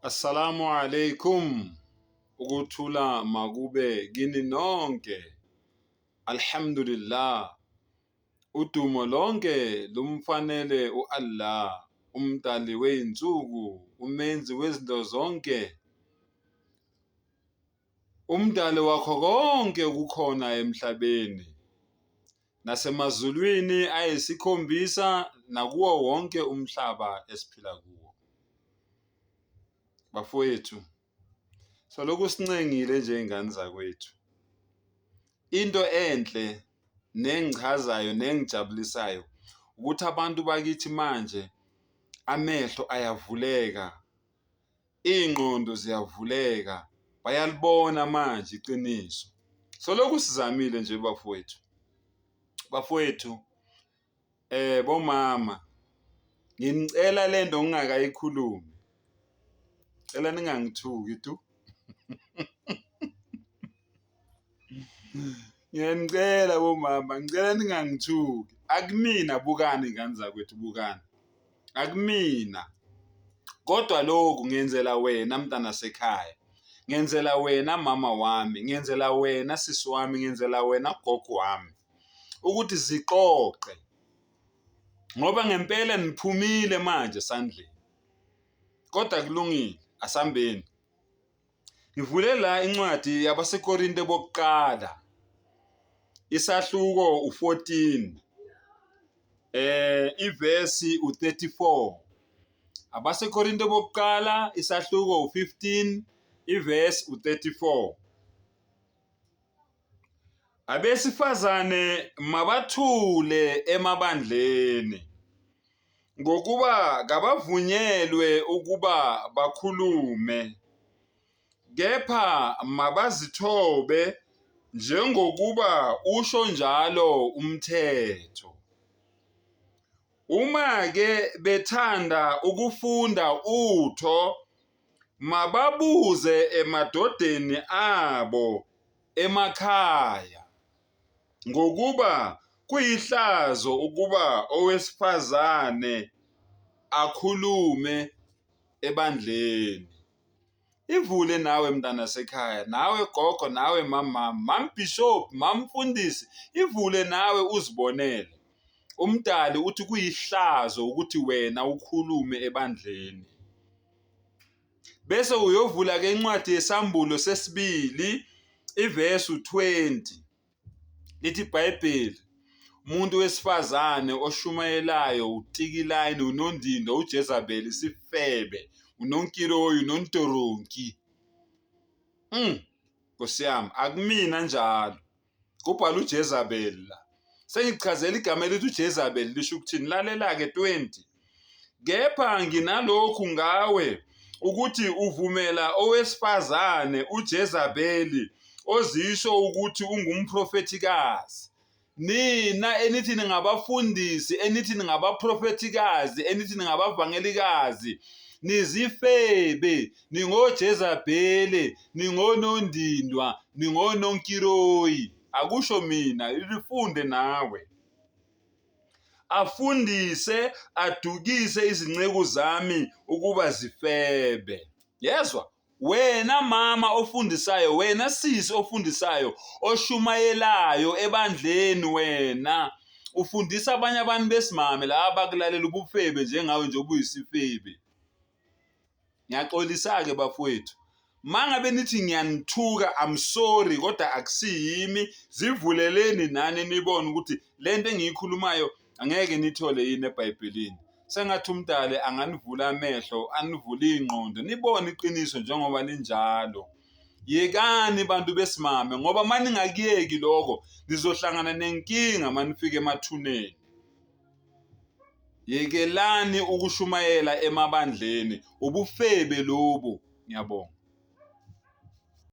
Assalamu alaikum, ukuthula makube kini nonke. Alhamdulillah, udumo lonke lumfanele u-Allah, umdali wey'nsuku, umenzi wezinto zonke, umdali wakho konke okukhona emhlabeni nasemazulwini ayisikhombisa nakuwo wonke umhlaba esiphila kuwo. Bafowethu, solokhu sincengile nje ingane zakwethu. Into enhle nengichazayo nengijabulisayo ukuthi abantu bakithi manje amehlo ayavuleka Iy'ngqondo ziyavuleka, bayalibona manje iqiniso. Solokhu sizamile nje bafowethu, bafowethu bomama nginicela le nto ngingakayikhulumi, cela ningangithuki tu. Ngiyanicela bomama, ngicela ningangithuki. Akumina bukani ngane zakwethu bukani. Akumina. Kodwa lokhu ngenzela wena mntanasekhaya. Ngenzela wena mama wami, ngenzela wena sisi wami, ngenzela wena gogo wami. Ukuthi ziqoqe. Ngoba ngempela niphumile manje esandleni. Kodwa kulungile, asambeni. Ngivule la incwadi yabaseKorinte bokuqala isahluko u-14 ivesi u-34. AbaseKorinte bokuqala isahluko u-15 ivesi u-34. Abesifazane mabathule emabandleni, ngokuba kabavunyelwe ukuba bakhulume, kepha mabazithobe njengokuba usho njalo umthetho. Uma-ke bethanda ukufunda utho, mababuze emadodeni abo emakhaya, ngokuba kuyihlazo ukuba owesifazane akhulume ebandleni. Ivule nawe mntanasekhaya, nawe gogo, nawe mamam, mam bishop, mamfundisi, ivule nawe uzibonele. Umdali uthi kuyihlazo ukuthi wena ukhulume ebandleni. Bese uyovula ke incwadi yesambulo sesibili ivesi u20. Lithi iBhayibheli umuntu wesifazane oshumayelayo utikilayini unondindo uJezabel isifebe unonkiroyi unontoronki. Nkosi yami akumina njalo. Kubhala uJezabel la. Sengichazela igama elithi uJezabel lisho ukuthini. Lalela-ke 20. Kepha nginalokhu ngawe ukuthi uvumela owesifazane uJezabeli ozisho ukuthi ungumprofethikazi. Nina enithi ningabafundisi, enithi ningabaprofethikazi, enithi ningabavangelikazi, nizifebe, ningoJezabhele, ningonondindwa, ningononkiroyi. Akusho mina, lifunde nawe. Afundise, adukise izinceku zami ukuba zifebe. Yezwa? Wena mama ofundisayo, wena sisi ofundisayo, oshumayelayo ebandleni wena ufundisa abanye abantu besimame laba abakulalela ubufebe njengawe nje obuyisifebe. Ngiyaxolisa-ke bafowethu. Mangabe nithi ngiyanithuka I'm sorry kodwa akusiyimi zivuleleni nani nibone ukuthi lento engiyikhulumayo angeke nithole yini eBhayibhelini. Sengathi umdali anganivula amehlo anivule iy'ngqondo nibone iqiniso njengoba linjalo. Yekani bantu besimame ngoba uma ningakuyeki lokho nizohlangana nenkinga uma nifika emathuneni. Yekelani ukushumayela emabandleni, ubufebe lobu. Ngiyabonga.